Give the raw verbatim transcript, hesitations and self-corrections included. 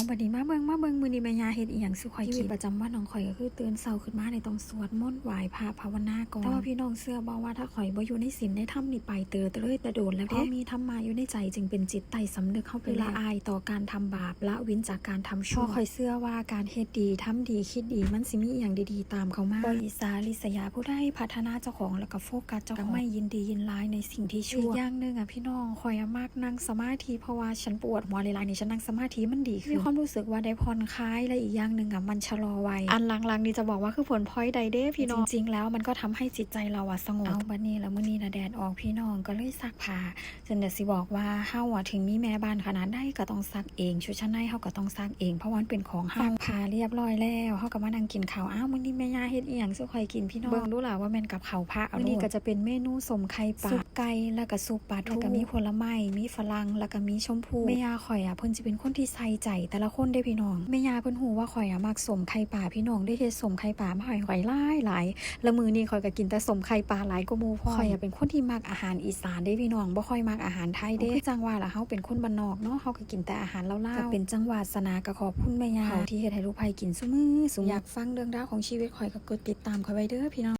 บัดนี้มาเบิ่ง มาเบิ่งมื้อนี้แม่ย่าเฮ็ดอีหยังสู่ข่อยกิน ชีวิตประจำวันของข่อยก็คือตื่นเช้าขึ้นมานี่ต้องสวดมนต์ไหว้พระภาวนาก่อน แต่ว่าพี่น้องเชื่อบ่ว่าถ้าข่อยบ่อยู่ในศีลในธรรมนี่ไปเตอเตอเลยแต่โดนแล้วเด้ เพราะมีธรรมะอยู่ในใจจึงเป็นจิตใต้สำนึกเฮาไปแล้ว ละอายต่อการทำบาป ละเว้นจากการทำชั่ว ข่อยเชื่อว่าการเฮ็ดดี ทำดี คิดดี มันสิมีอีหยังดีๆตามเข้ามา บ่อิจฉาริษยาผู้ใด พัฒนาเจ้าของแล้วก็โฟกัสเจ้าของ ไม่ยินดียินร้ายในสิ่งที่ชั่ว อีกอย่างหนึ่งอะพี่น้อง ข่อยอะมักนั่งสมาธิ เพราะว่าฉันปวดหัวหลายๆนี่ ฉันนั่งสมาธิมันดีขึ้น มีความรู้สึกว่าได้ผ่อนคลาย และอีกอย่างหนึ่งอะมันชะลอวัย อันหลังๆนี่จะบอกว่าคือผลพลอยได้เด้พี่น้อง จริงๆแล้วมันก็ทำให้จิตใจเราอะสงบ เอาบัดนี้ละมื้อนี้นะแดดออกพี่น้อง ก็เลยซักผ้า จนเดี๋ยวสิบอกว่าเฮาอะถึงมีแม่บ้านขนาดใดก็ต้องซักเอง ชุดชั้นในเฮาก็ต้องซักเอง เพราะว่ามันเป็นของเฮา ซักผ้าเรียบร้อยแล้ว เฮาก็มานั่งกินข้าว อ้าว มื้อนี้แม่ย่าเฮ็ดอีหยังสู่ข่อยกินพี่น้อง เบิ่งดูล่ะว่าแม่นกับข้าวพระ มื้อนี้ก็จะเป็นเมนูส้มไข่ปลา ซุปไก่ แล้วก็ซุปปลาทู แล้วก็มีผลไม้ มีฝรั่ง แล้วก็มีชมพู แม่ย่าข่อยอะเพิ่นสิเป็นคนที่ใส่ใจแต่ละคนเด้พี่น้อง แม่ย่าเพิ่นฮู้ว่าข่อยอะมักส้มไข่ปลาพี่น้อง ได้เฮ็ดส้มไข่ปลามาให้ข่อยหลายๆ แล้วมื้อนี้ข่อยก็กินแต่ส้มไข่ปลาหลายกว่าหมู่พร้อม ข่อยอะเป็นคนที่มักอาหารอีสานเด้พี่น้อง บ่ค่อยมักอาหารไทยเด้ คือจังว่าล่ะ เฮาเป็นคนบ้านนอกเนาะ เฮาก็กินแต่อาหารลาวๆ ก็เป็นจังวาสนา ก็ขอบคุณแม่ย่าที่เฮ็ดให้ลูกไผ่กินซุมื้อซุมื้อ อยากฟังเรื่องราวของชีวิตข่อยก็กดติดตามข่อยไว้เด้อพี่น้อง